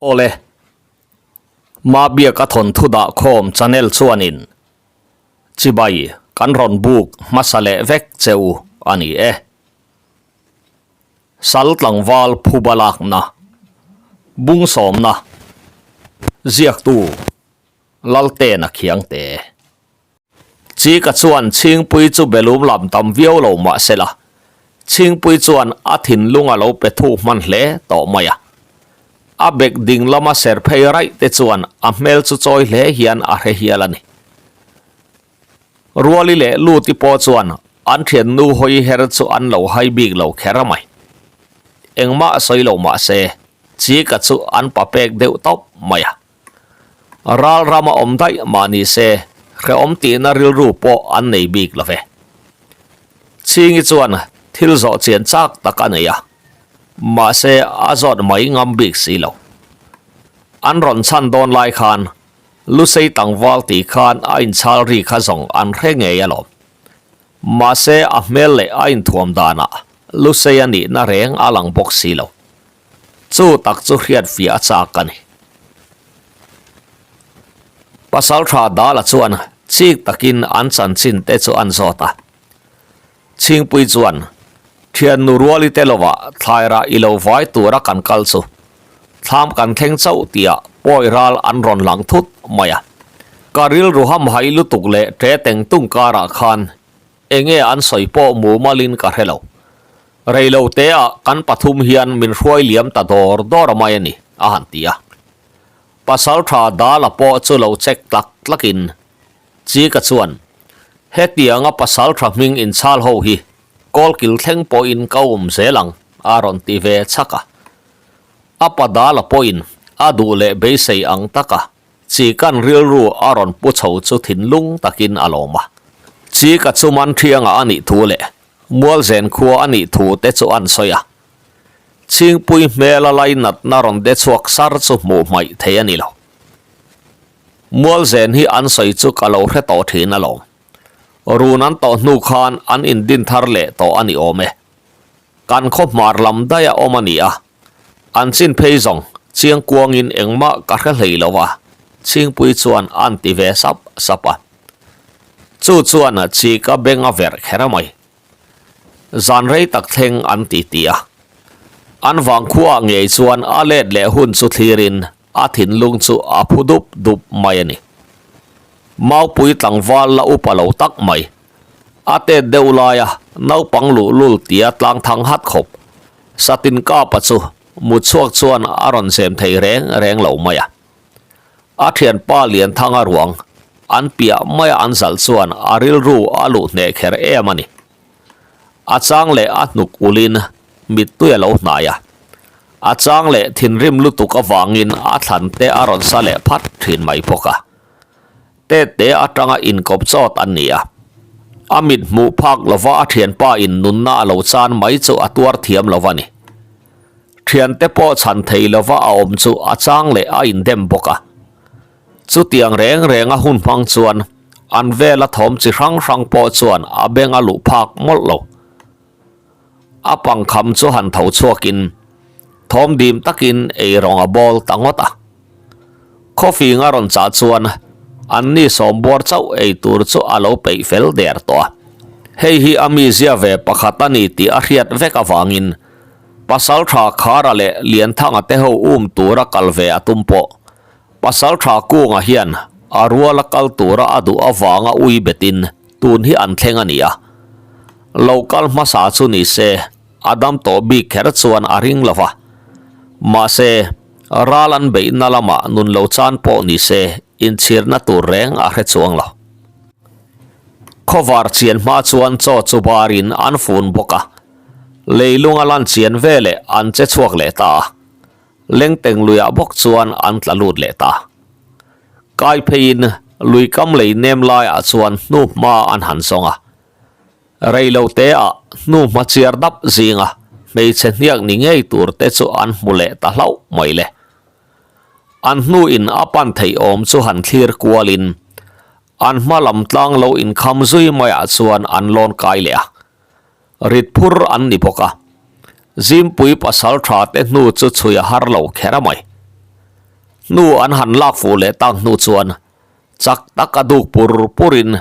Awle, Mabiaka thawnthu dah khawm channel chuanin chibai kan rawn buk hmasa leh vek che u a ni e. Sal tlangval phuba lakna, bung sawmna, ziaktu Laltena Khiangte. Chika chuan Chhingpui chu belum lam tam viau lo mah se la, Chhingpui chuan a thinlung a lo pe thuk hman hle tawh mai a. A bek ding lama ser phei raih te chuan a hmel chu chawi hle hian a hre hial a ni. Ruali leh Luti pawh chuan an thiannu hawi her chu an lo hai bik lo kher mai. Engmah sawi lo mah se, Chika chu an pa pek deuh tawp mai a. Ral rama awm daih mah ni se, hrehawm tihna rilru pawh an nei bik lo ve. Chhingi chuan thil zawh chian chak tak a nei a, mahse a zawt mai ngam bik si lo. An rawn chhan dawn lai khan Lusei tlangval tih khan a inchhal ri kha zawng an hre ngei alawm. Mahse a hmel leh a inthuam danah Lusei a nihna reng a lang bawk si lo. Chu tak chu hriat fiah a chak a ni. Pasal tha Dala chuan chik takin an chanchin te chu an zawt a. Chhingpui chuan, Thiannu Ruali te lovah thlairah i lo vai tura kan kal chu thlam kan thleng chauh tihah pawi ral an rawn lang thut mai a. Ka rilru hamhaih lutuk leh ṭe teng tung karah khan Enge an sawi pawh mumalin ka hre lo. Reilo te ah kan pathum hian min hruai liam ta dawr dawr mai a ni, a han ti a. Pasal tha Dala pawh chu lo check tlak tlakin Chika chuan, Hetianga pasal tha hming inchhal ho hi kawlkil thleng pawhin ka um zel ang, a rawn ti ve chhak a. A pa Dala pawhin a duh leh beisei ang taka Chikan rilru a rawn pu chho chu thinlung takin a lawm a. Chika chu Manthianga a nih thu leh Mualzen khua a nih thu te chu an sawi a. Chhingpui hmela lainatna rawn de chhuak sar chu hmuh hmaih thei a ni lo. Mualzen hi an sawi chu ka lo hre tawh thin alawm. Run an tawh hnu khan an indin thar leh tawh a ni awm e. Kan khaw hmar lam daih a awm a ni a. An chin phei zawng chiang kuangin engmah ka hre hlei lo a, Chhingpui chuan a'n ti ve sap sap a. Chu chuan chika beng a verh kher mai. Zan rei tak thleng an ti ti a. An vangkhuaah ngei chuan a let leh hun chu thlirin a thinlung chu a phu dup dup mai a ni. Maupui tlangval la upa lo tak mai. A tet deuh laia naupang luhlul tia tlang thang hat khawp. Satin kapa chu mutchhuak chuan a rawn zem thei reng reng lo mai a. A thianpa Lianthanga ruang an piah maia an zalh chuan a rilru a luh hneh kher em a ni. A chang leh a hnuk ulin mittui a lo hnai a. A chang leh thinrim lutuk avangin a thlan te a rawn sa leh phat thin mai bawk a. Tete atanga inkawp chawt an ni a. A mit hmuh phak lova a thianpa in nunna a lo chan mai chu a tuar thiam lo a ni. Thiante pawh chhan thei lova a awm chu a chang leh a indem bawk a. Chutiang reng renga hun hmang chuan an vela thawm chi hrang hrang pawh chuan a beng a luh phak mawlh lo. A pangkham chu han tho chhuakin thawm dim takin eirawng a bawl ta ngawt a. Khawfing a rawn chah chuan an ni sawmbuar chauh ei tur chu a lo peih fel der tawh a. Hei hi a mizia ve pakhat a ni tih a hriat vek avangin Pasaltha Khara leh Lianthanga te ho um tura kal ve a tum pawh Pasaltha Kunga hian a ruala kal tura a duh avanga ui betin tun hi an thleng a ni a. Lo kal hmasa chu ni se a dam tawh bik kher chuan a ring lo va. Mahse, ral an beihna lamah nun lo chan pawh ni se inchhirna tur reng a hre chuang lo. Khawvar chian hma chuan chaw chu barin an fun bawk a, leilunga lan chian veleh an che chhuak leh ta a. Lengteng luiah bawk chuan an tla lut leh ta. Kai pheiin lui kam lei nem laiah chuan hnu hma an han zawng a. Rei lo te ah hnu hma chiar dap zinga hmeichhe hniak ni ngei tur te chu an hmu leh ta hlauh mai le. An hnu in a pan theih awm chu han thlir kualin an hma lam tlang lo inkham zui maiah chuan an lawn kai leh a. Rit phur an ni bawk a. Zimpui pasal tha te hnu chu chhui a har lo kher a mai. Hnu an han lak fuh leh tak hnu chuan chak tak a duk pur pur in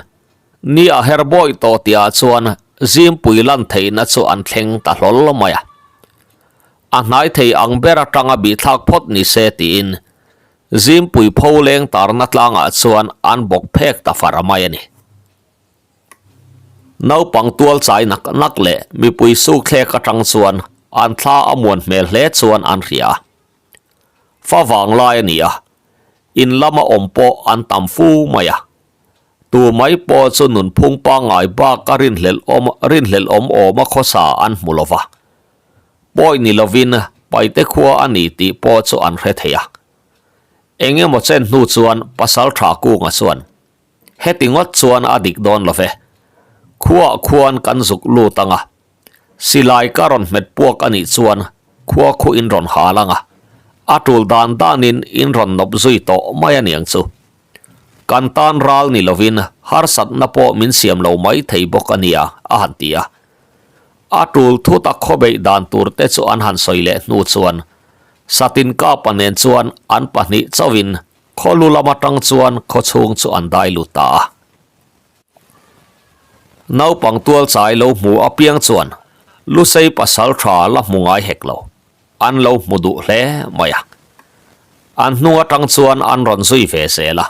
ni a her bawi tawh tih ah chuan Zimpui lan theihna chu an thleng ta hlawl mai a. A hnai thei ang ber atanga bihthlak phawt ni se tiin Zimpui pho leng tarna tlangah chuan an bawk phek ta far mai a ni. Naupang tual chai nak nak leh mipui sukthlek atang chuan an thla a muan hmel hle chuan an hria a. Fa vang lai a ni a, in lama awm pawh an tam fu mai a. Tu mai pawh chu nunphung pangngai bak a rinhlelh awm rinhlelh awm awma khawsa an hmu lo va. Pawi ni lovin Paite khua a ni tih pawh chu an hre thei a. Eng emaw chen hnu chuan Pasaltha Kunga chuan Heti ngawt chuan a dik dawn lo ve. Khuaah khuan kan zuk lut ang a. Silai ka rawn hmet puak a nih chuan khua khu in rawn hal ang a. A tul dan danin in rawn nawp zui tawh mai a niang chu. Kan tan ral ni lovin harsatna pawh min siam lo mai thei bawk a nia, a han ti a. A tul thut a khawbeih dan tur te chu an han sawi leh hnu chuan Satin Kapa nen chuan an pahnih chauhin Khaw lu lam atang chuan khaw chhung chu an dai lut ta a. Naupang tual chai lo hmu apiang chuan Lusei pasal tha la hmu ngai hek lo, an lo hmu duh hle mai a. An hnung atang chuan an rawn zui ve zel a,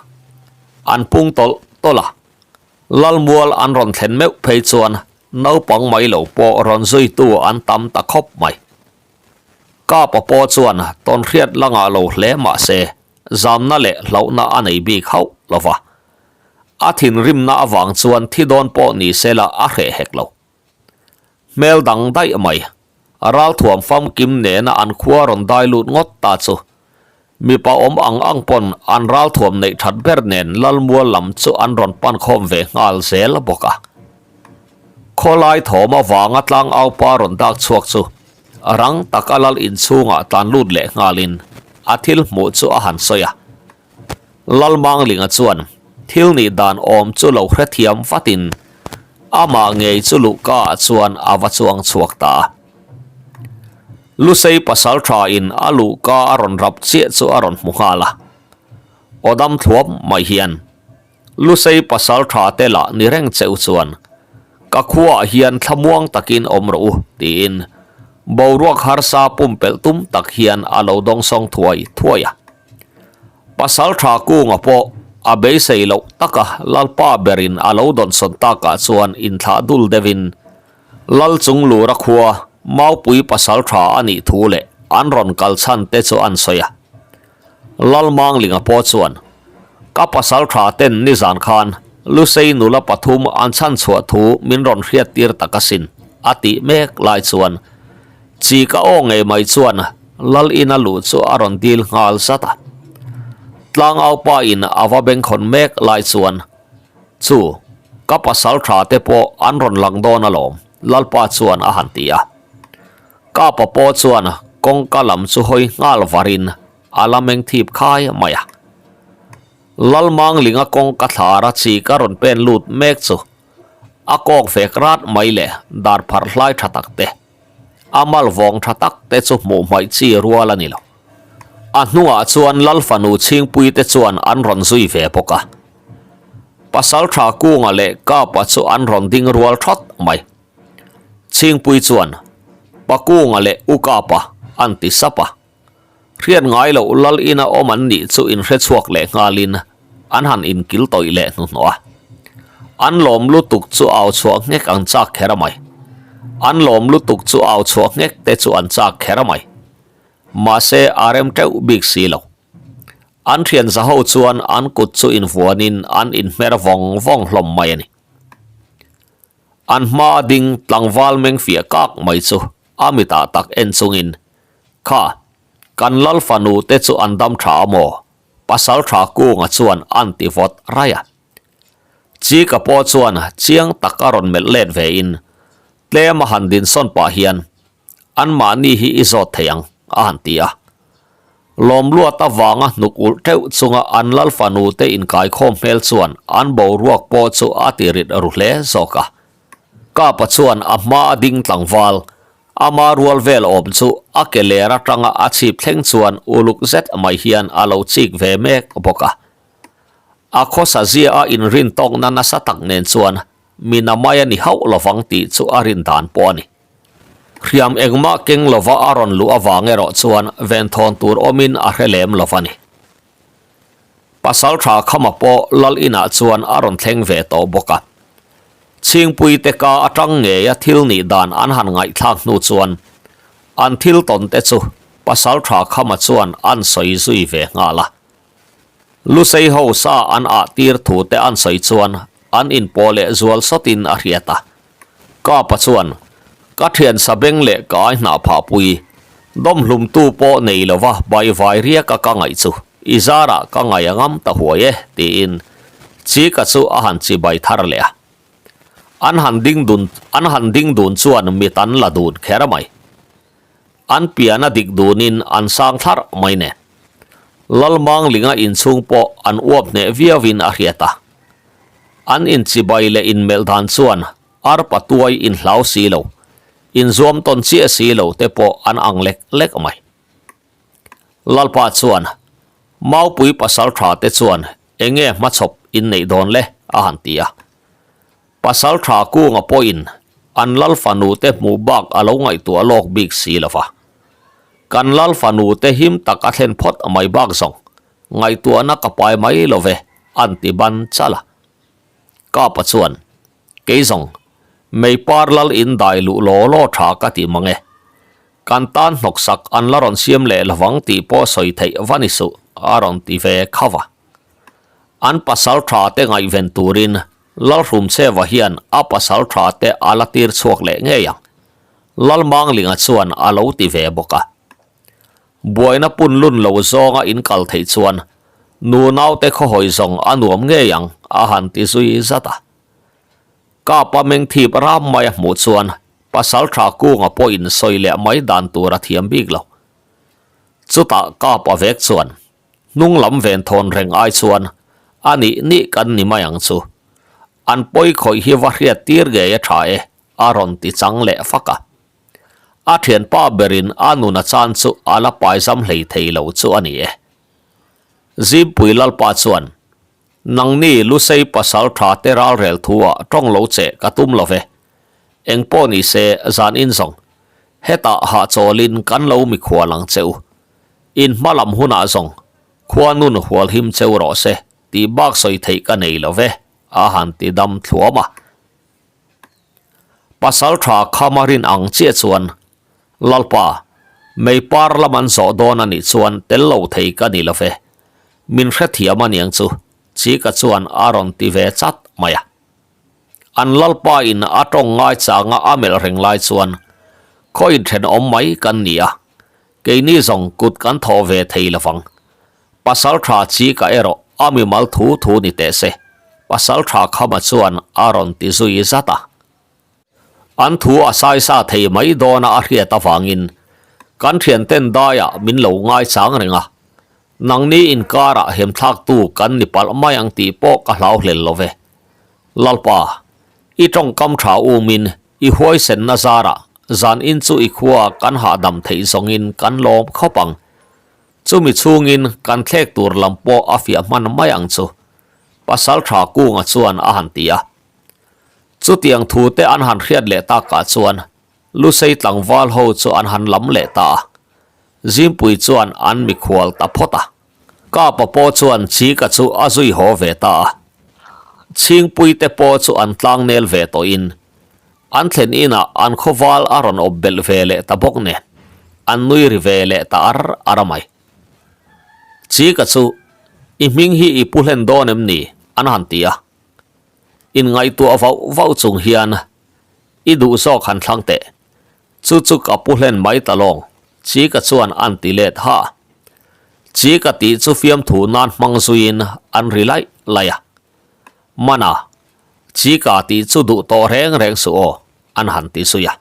an pung tawlh tawlh a. Lalmual an rawn thlen meuh phei chuan naupang mai lo pawh rawn zuitu an tam ta khawp mai. Kapa pawh chuan tawnhriat la ngah lo hle mah se, zamna leh hlauhna a nei bik hauh lo va. A thinrimna avang chuan thi dawn pawh ni se la a hreh hek lo. Hmel dang daih mai, ralthuam famkim nena an khua rawn dai lut ngawt ta chu mipa awm ang ang pawn an ralthuam neih that ber nen Lalmual lam chu an rawn pan khawm ve nghal zel bawk a. Khawlai thawm avanga tlangaupa rawn dak chhuak chu rang taka lal inchhungah tlan lut leh nghalin a thil hmuh chu a han sawi a. Lalmanglinga chuan thil nih dan awm chu lo hrethiam vatin amah ngei chu luhka ah chuan a va chuang chhuak ta a. Lusei pasal tha in a luhka a rawn rap chiah chu a rawn hmu nghal a. Aw dam thluam mai hian Lusei pasal tha te lah ni reng cheu chuan ka khuaah hian thlamuang takin awm rawh u tiin boruak harsa pumpelh tum tak hian a lo dawngsawng thuai thuai a. Pasal tha kunga pawh a beisei loh taka Lalpa berin a lo dawnsawn takah chuan inthlah dul deuhin Lal Chunglura khua Maupui pasal tha a nih thu leh an rawn kal chhan te chu an sawi a. Lalmanglinga pawh chuan, Ka pasal tha ten nizan khan Lusei nula pathum an chhan chhuah thu min rawn hriat tir tak asin, a tih mek lai chuan chi ka aw ngei mai chuan Lal ina luh chu a rawn dil nghal zat a. Tlangaupa in a va bengkhawn mek lai chuan, Chu, ka pasal tha te pawh an rawn lang dawn alawm, Lalpa chuan a han ti a. Kapa pawh chuan kawngka lam chu hawi nghal varin a la meng thip khai mai a. Lalmanglinga kawngka thlara chi ka rawn pen lut mek chu a kawk vek rat mai leh dar pharh hlai tha tak te, a mal vawng tha tak te chu hmuh hmaih chi rual a ni lo. A hnungah chuan Lal fanu chhingpui te chuan an rawn zui ve bawk a. Pasaltha Kunga leh Kapa chu an rawn ding rual thawt mai. Chhingpui chuan, Pakunga leh Ukapa an ti sap a. Hriat ngai loh lal ina awm an nih chu inhre chhuak leh nghalin an han inkil tawih leh hnuhnawh a. An lawm lutuk chu au chhuah nghek ang chak kher a mai. An lawm lutuk chu au chhuah nghek te chu an chak kher a mai. Mahse a rem teuh bik si lo. An thian zaho chuan an kut chu invuanin an inhmer vawng vawng hlawm mai a ni. An hma ding tlangval meng fiah kak mai chu a mitah tak en chungin, Kha, kan lal fanu te chu an dam tha a maw? Pasal tha kunga chuan an ti vawt raih a. Chika pawh chuan chiang tak a rawn melh let ve in, tlem a han dinsawn pah hian, Anmahni hi i zawt thei ang, a han ti a. Lawmluat avanga hnuk ulh teuh chunga an lal fanu te inkaikhawm hmel chuan an boruak pawh chu a ti rit ru hle zawk a. Kapa chuan a hma a ding tlangval. Ama rual vel awm chu a ke ler atanga a chhip thleng chuan uluk zet mai hian a lo chik ve mek bawk a. A khawsa zia a inrin tawkna nasa tak nen chuan mi na mai a ni hauh lovang tih chu a rin dan pawh a ni. Hriam engmah keng lova a rawn luh avang erawh chuan venthawn tur awmin a hre lem lo va ni. Pasaltha Khama pawh lal inah chuan a rawn thleng ve tawh bawk a. Chhingpui te ka atang ngeia thil nih dan an han ngaihthlak hnu chuan an thil tawn te chu Pasaltha Khama chuan an sawi zui ve nghal a. Lusei ho sa an ah tir thu te an sawi chuan an inpawh leh zual sawtin a hriat a. Kapa chuan, Ka thian sabeng leh ka ai hnah phah pui, dawmhlumtu pawh nei lova baivai riaka ka ngaih chu i zarah ka ngaih a ngam ta huai e, tiin Chika chu a han chibai thar leh a. An han ding dun an han ding dun chuan mit an la dun kher mai. An pian a dik dunin an sang thlarh mai nen. Lalmanglinga inchhung pawh an uap hneh viauin a hriat a. An inchibai leh inmelh dan chuan arpa tuai inhlau si lo, inzuam tawn chiah si lo te pawh an ang lek lek mai. Lalpa chuan, Maupui pasal tha te chuan enge hmachhawp inneih dawn le? a han ti a. Pasal tha kunga pawhin an lal fanu te hmuh bak a lo ngaihtuah lawk bik si lo va. Kan lal fanu te him tak a thlen phawt mai bak zawng ngaihtuahna ka pai mai lo ve an ti ban chal a. Kapa chuan, Kei zawng, mei par lal in dai luh law law tha ka ti mang e. Kan tan hnawksak an la rawn siam leh lovang tih pawh sawi theih va ni suh a rawn ti ve kha va. An pasal tha te ngaihven turin Lalhrumcheva hian a pasal tha te a la tir chhuak leh ngei ang, Lalmanglinga chuan a lo ti ve bawk a. Buaina pun lun lo zawnga in kal theih chuan nu naute khawhawi zawng a nuam ngei ang a han ti zui zat a. Kapa mengthip ram mai a hmuh chuan pasal tha kunga pawhin sawi leh mai dan tur a thiam bik lo. Chutah Kapa vek chuan Hnung lam ven thawn reng ai chuan a nih nih kan ni mai ang chu. An pawi khawih hi va hriat tir ngei a tha e, a rawn ti chang leh fak a. A thianpa berin a nun a chan chu a la paizam hlei thei lo chu a ni e. Zimpui Lalpa chuan, Nangni Lusei pasal tha te ralrel thu ah tawng lo che ka tum lo ve. Engpawh ni se zan in zawng. Hetah hahchawlin kan lo mikhual ang che u. In hma lam hunah zawng khua nun hualhim cheu rawh se tih bak sawi theih ka nei lo ve, a han ti dam thluam a. Pasal tha khama rin ang chiah chuan, Lalpa, mei par lam an zawh dawn a nih chuan tel lo thei ka ni lo ve, min hrethiam a niang chu, Chika chuan a rawn ti ve chat mai a. An Lalpa in a tawng ngai changa a melh reng lai chuan, Khaw inthenawm mai kan ni a, Keini zawng kut kan thawh ve thei lovang. Pasal tha chi ka erawh a mimal thu thu ni teh se, pasal tha khama chuan a rawn ti zui zat a. An thu a saisa thei mai dawna a hriat avangin kan thianten daiah min lo ngaichang reng a, nangni inkarah hemthlaktu kan ni palh mai ang tih pawh ka hlau hlel lo ve. Lalpa, i tawngkam tha umin I huaisenna zarah zan in chu i khua kan hahdam theih zawngin kan lawm khawp ang. Chumi chhungin kan thlek tur lam pawh a fiah hman mai ang chu, Pasal Tha Kunga chuan a han ti a. Chutiang thu te an han hriat leh takah chuan Lusei tlangval ho chu an han lam leh ta a. Zimpui chuan an mikhual ta phawt a. Kapa pawh chuan Chika chu a zui haw ve ta a. Chhingpui te pawh chu an tlang nel ve tawhin an thlen inah an khawval a rawn awp belh ve leh ta bawk nen an nui ri ve leh ta ar ar a mai. Chika chu i hming hi i pu hlen dawn em ni? an han ti a. Inngaihtuah vauh vauh chung hian i duh zawk han thlang teh. Chu chu ka pu hlen mai ta lawng, Chika chuan an ti let ha. Chika tih chu fiamthu nan hmang zuiin an ri laih laih a. Mana, Chika tih chu duh tawh reng reng suh aw, an han ti zui a.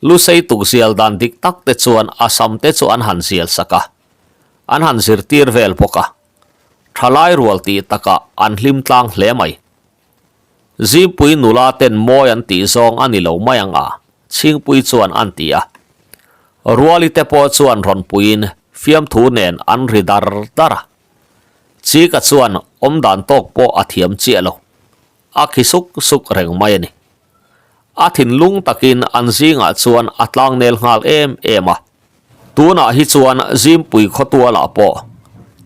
Lusei tukzial dan dik tak te chuan a sam te chu an han zial sak a, an han zirtir vel bawk a. Thalai rual tih takah an hlim tlang hle mai. Zipui nula ten mawi an tih zawng a ni lo mai ang a, Chhingpuii chuan a'n ti a. Ruali te pawh chuan rawn puiin fiamthu nen an ri dar dar a. Chika chuan awmdan tawk pawh a thiam chiah lo. A khi suk suk reng mai a ni. A thinlung takin an zingah chuan a tlangnel nghal em em a. Tunah hi chuan Zimpui khawtualah pawh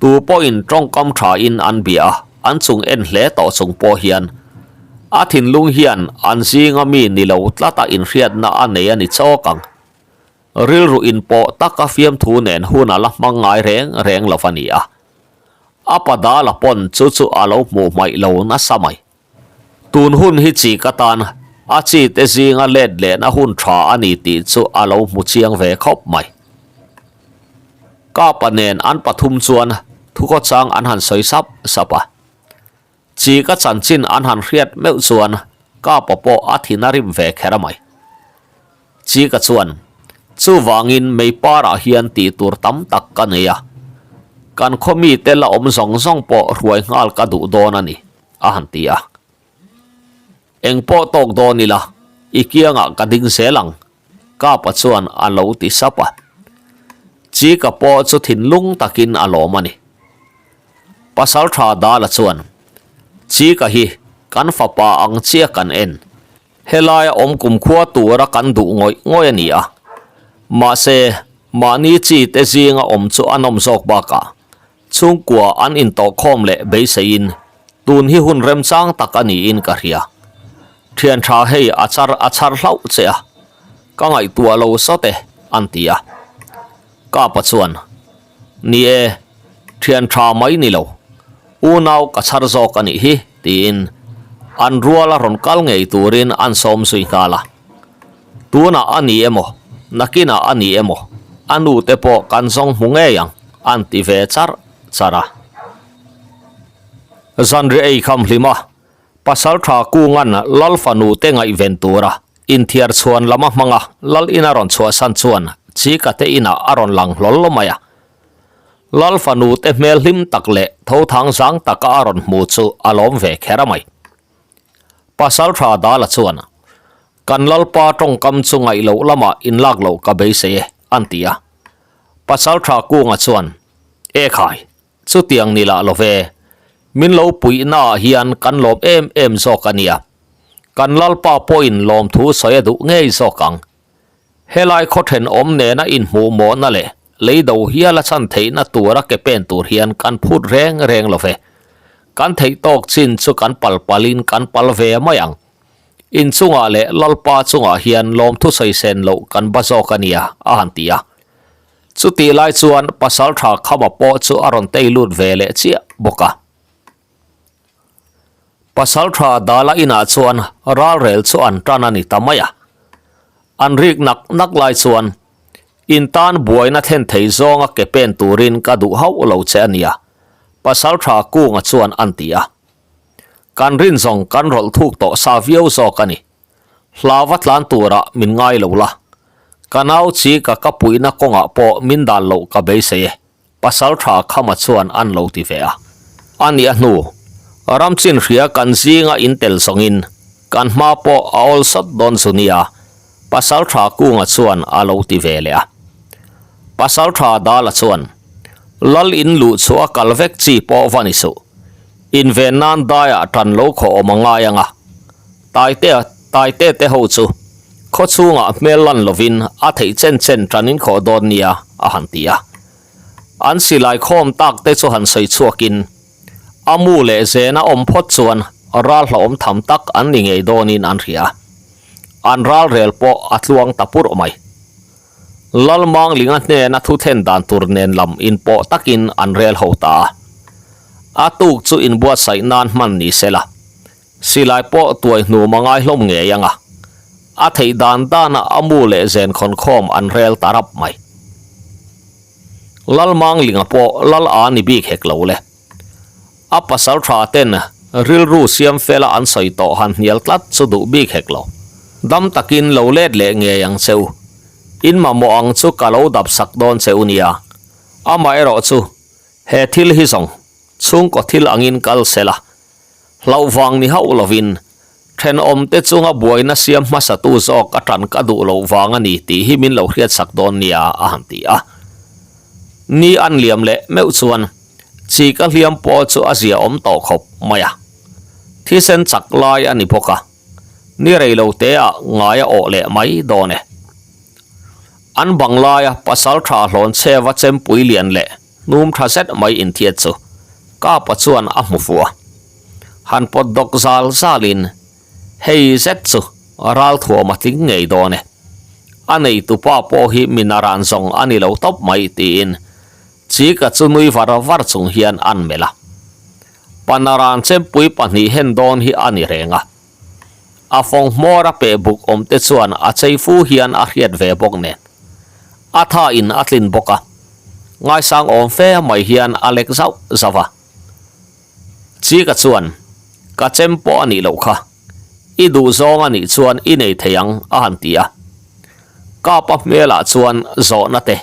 tu pawhin tawngkam thain an bia a, an chung en hle tawh chung pawh hian a thinlung hian an zinga mi ni lo tlata inhriatna a nei a ni chawk ang. Rilru inpawh taka fiamthu nen hun a la hmang ngai reng reng lo a ni a. A pa Dala pawn chu chu a lo hmuh hmaih lo nasa mai. Tun hun hi chi ka tan a chi te zinga let lehna hun tha a ni tih chu a lo hmu chiang ve khawp mai. Kapa nen an pathum chuan thukhawchang an han sawi sap sap a. Chi ka chanchin an han hriat meuh chuan Kapa pawh a thin a rim ve kher a mai. Chi ka chuan, Chuvangin mei parah hian tih tur tam tak ka nei a, kan khaw mite la awm zawng zawng pawh hruai nghal ka duh dawn a ni, a han ti a. Eng pawh tawk dawn ila, i kiangah ka ding zel ang, Kapa chuan a lo ti sap a. Chika pawh chu thinlung takin a lawm a ni. Pasaltha Dala chuan, Chika hi kan fapa ang chiah kan en. Helaia awm kumkhua tura kan duh ngawih ngawih a ni a. Mahse, mahni chi te zinga awm chu a nawm zawk bakah chhungkua an intawhkhawm leh beiseiin tun hi hun remchang tak a niin ka hria. Thian tha hei a char a chhar hlauh che a, ka ngaihtuah lo sawt e, an ti a. Kapa chuan, Ni e, thian tha mai ni lo, unau ka chhar zawk a nih hi, tiin an ruala rawn kal ngei turin an sawm zui nghal a. Tunah a ni emaw, nakinah a ni emaw, a nu te pawh kan zawng hmu ngei ang, an ti ve char char a. Zanri ei kham hlim a, Pasal tha Kungan Lal fanu te ngaihven tura inthiar chhuan lam a hmang a, Lal ina rawn chhuahsan chuan Chika te inah a rawn lang hlawl mai a. Lal fanu te hmel hlim tak leh tho thang zang taka a rawn hmu chu a lawm ve kher a mai. Pasal tha Dala chuan, Kan Lalpa tawngkam chu ngaih loh lamah inlak loh ka beisei e, an ti a. Pasal tha Kunga chuan, E khai, Chutiang ni lah lo ve. Min lo puihna ah hian kan lawm em em zawk a nia. Kan Lalpa pawhin lawmthu sawi a duh ngei zawk ang. Helai khaw thenawm nena inhmuh mawhna leh leido hial a chhan theihna tura ke pen tur hian kan phut reng reng lo ve. Kan theih tawk chin chu kan pal palin kan pal ve mai ang. Inchungah leh Lalpa chungah hian lawmthu sawi sen loh kan ba zawk a nia, a han ti a. Chutih lai chuan Pasaltha Khama pawh chu a rawn tei lut ve leh chiah bawk a. Pasaltha Dala inah chuan ralrel chu an tan a ni ta mai a. An rik nak nak lai chuan, In tan buaina thlen thei zawnga ke pen turin ka duh hauh lo che a nia, Pasaltha Kunga chuan an ti a. Kan rin zawng kan rawlh thuk tawh sa viau zawk a ni. Hlauva tlan turah min ngai lo la. Ka nau chi ka ka puihna kawngah pawh min dan loh ka beisei e, pasal tha Khama chuan an lo ti ve a. A nih a hnu, ramchin hria kan zinga in tel zawngin kan hma pawh a awl sawt dawn zu nia, pasal tha Kunga chuan a lo ti ve leh a. Pasal tha Dala chuan, Lal in luh chu a kal vek chi pawh va ni suh. Inven nan daiah tan lo khawh awm a ngai ang a. Taitea Taite te ho chu khaw chhungah hmel lan lovin a theih chen chen tan in khawh dawn nia a han ti a. An silai khawm tak te chu han sawi chhuakin a mu leh zena awm phawt chuan ral hlauhawm tham tak an ni ngei dawnin an hria. An ral rel pawh a tluang ta purh mai. Lalmanglinga hnena thu thlen dan tur nen lam inpawh takin an rel ho ta a. A tuk chu inbuatsaih nan hman ni sela. Silai pawh tuai hnum a ngai hlawm ngei ang a, a theih dan dana a mu leh zen khawn khawm an rel ta rap mai. Lalmanglinga pawh lal a ni bik hek lo le. A pasal tha ten rilru siam fela an sawi tawh han hnial tlat chu duh bik hek lo. Dam takin lo let leh ngei ang che u. In mamawh ang chu ka lo dap sak dawn che u nia. Amaherawh chu he thil hi zawng chhungkaw thil angin kal se la. Hlauh vang ni hauh lovin, Thenawmte chunga buaina siam hmasatu zawk a tan ka duh loh vang a ni tih hi min lo hriatsak dawn nia a han ti a. Ni an liam leh meuh chuan chi ka hliam pawh chu a zia awm tawh khawp mai a. Thisen chak lai a ni bawk a, ni rei lo te ah ngai a awh leh mai dawn e. An bang laia pasal tha hlawn chheva chempui lian leh Hnum tha zet mai inthiat chu Kapa chuan a hmu fuh a. Han pawt dawk zal zalin, Hei zet chu ralthuam a tling ngei dawn e. A neitupa pawh hi mi naran zawng a ni lo tawp mai tiin Chika chu nui var var chung hian an melh a. Pa naran chempui pahnih hen dawn hi a ni reng a. A fawng hmawr a peh buk awm te chuan a chei fu hian a hriat ve bawk nen. A tha in a tlin bawk a. Ngaisang awm fe mai hian a lek zauh zauh a. Chika chuan, Ka chem pawh a nih loh kha. I duh zawng a nih chuan i nei thei ang a han ti a. Kapa hmelah chuan zawhna te,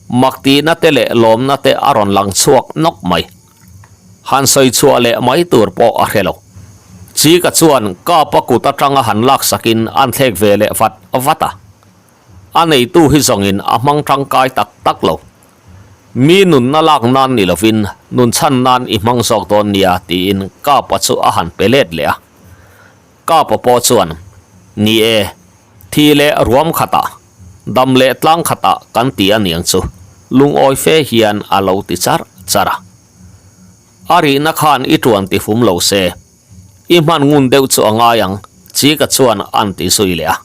mak tihna te leh lawmna te a rawn lang chhuak nawk mai. Han sawi chhuah leh mai tur pawh a hre lo. Chika chuan Kapa kut atanga han laksakin an thlek ve leh vat vat a. A neitu hi zawngin a hmang tangkai tak tak lo. Mi nunna lak nan ni lovin nun chhan nan i hmang zawk dawn nia tiin Kapa chu a han pe let leh a. Kapa pawh chuan, Ni e, thi leh ruam khatah, dam leh tlang khatah kan ti a niang chu, lungawi fe hian a lo ti char char a. A rihna khan i tuan ti fum lo se, i hman ngun deuh chu a ngai ang, Chika chuan an ti zui leh a.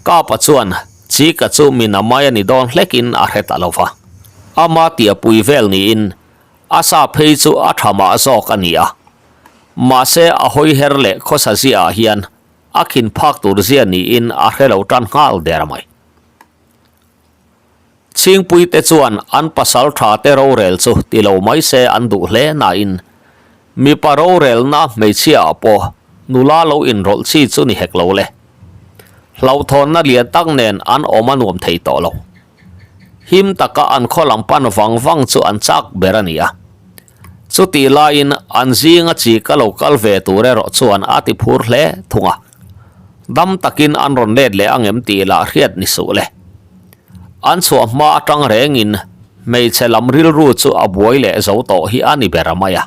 Kapa chuan Chika chu mi na mai a ni dawn hlekin a hre ta lo va. Ama tiapui vel niin a sa phei chu a tha mah zawk a ni a. Mahse a hawi her leh khawsa ziaah hian a khin phak tur zia niin a hre lo tan nghal der mai. Chhingpuite chuan an pasal tha te rorel chu ti lo mai se an duh hle nain mipa rorelna hmeichhia ah pawh nula lo inrawlh chi chu ni hek lo le. Hlauhthawnna lian tak nen an awm a nuam thei tawh lo. Him taka an khaw lam pan vang vang chu an chak ber a ni a. Chutih laiin an zinga chi ka lo kal ve tur erawh chuan a ti phur hle thung a. Dam takin an rawn let leh angem tih lah hriat ni suh le. An chhuah hma atang rengin hmeichhe lam rilru chu a buai leh zo tawh hi a ni ber mai a.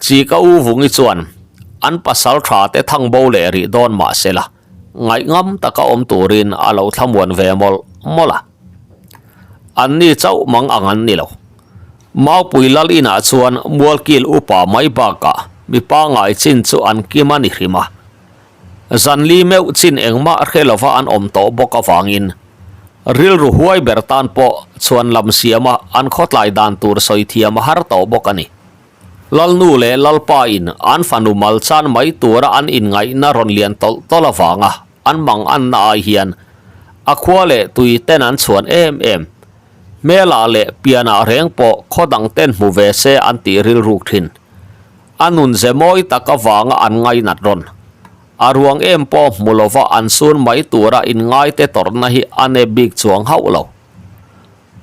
Chi ka u Vungi chuan an pasal tha te thang bo leh rih dawn mah se la, ngaihngam taka awm turin a lo thlamuan ve mawlh mawlh a. Anni chauh mang ang an ni lo. Maupui lal inah chuan Mualkil upa mai bakah mi pangngai chin chu an kim a ni hrim a. Zanli meuh chin engmah hre lova an awm tawh bawk avangin rilru huai ber tan pawh chhuan lam siama an khawtlai dan tur sawi thiam a har tawh bawk a ni. Lalnu leh Lalpa in an fanu mal chan mai tura an inngaihna rawn lian tawlh tawlh avanga an mang anna ai hian a khua leh tui ten an chhuan em em. Hmelah leh pianah reng pawh khaw dang ten hmu ve se an tih rilruk thin. A nun ze mawi tak avanga an ngainat rawn. A ruang em pawh hmu lova an sun mai tura inngaite tawrhna hi a nep bik chuang hauh lo.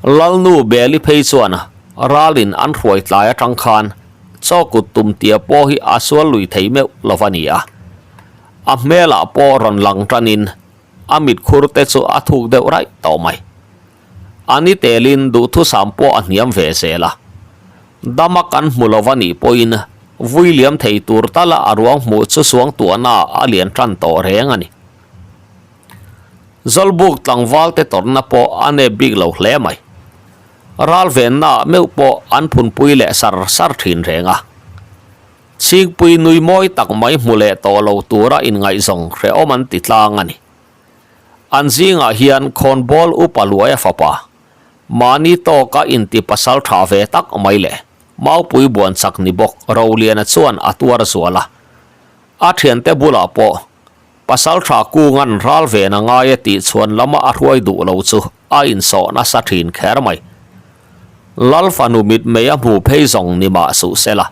Lalnu Beli phei chuan ralin an hruai tlai atang khan chaw kut tum tia pawh hi a sual lui thei meuh lo va ni a. A hmelah pawh rawn lang tanin a mitkhur te chu a thuk deuh raih tawh mai. A ni telin duhthusam pawh a hniam ve zel a. Dama kan hmu lo va nih pawhin vui liam thei tur tala a ruang hmuh chu suangtuahna a lian tan tawh reng a ni. Zawlbuk tlangval te tawrhna pawh a nep bik lo hle mai. Ral vennaah meuh pawh an phunpui leh sar sar thin reng a. Chhingpui nui mawi tak mai hmu leh tawh lo tura inngaihzawng hrehawm an ti tlang a ni. An zingah hian khawnbawl upa Luaia fapa, mahni tawka inti pasal tha ve tak mai leh Maupui buanchak ni bawk Roliana chuan a tuar zual a. A thiante bulah pawh Pasal tha kungan ral ven a ngai a tih chhuan lama a hruai duh lo chu a insawh nasa thin kher mai. Lal fanu mitmei a hmu phei zawng ni mah suh se la,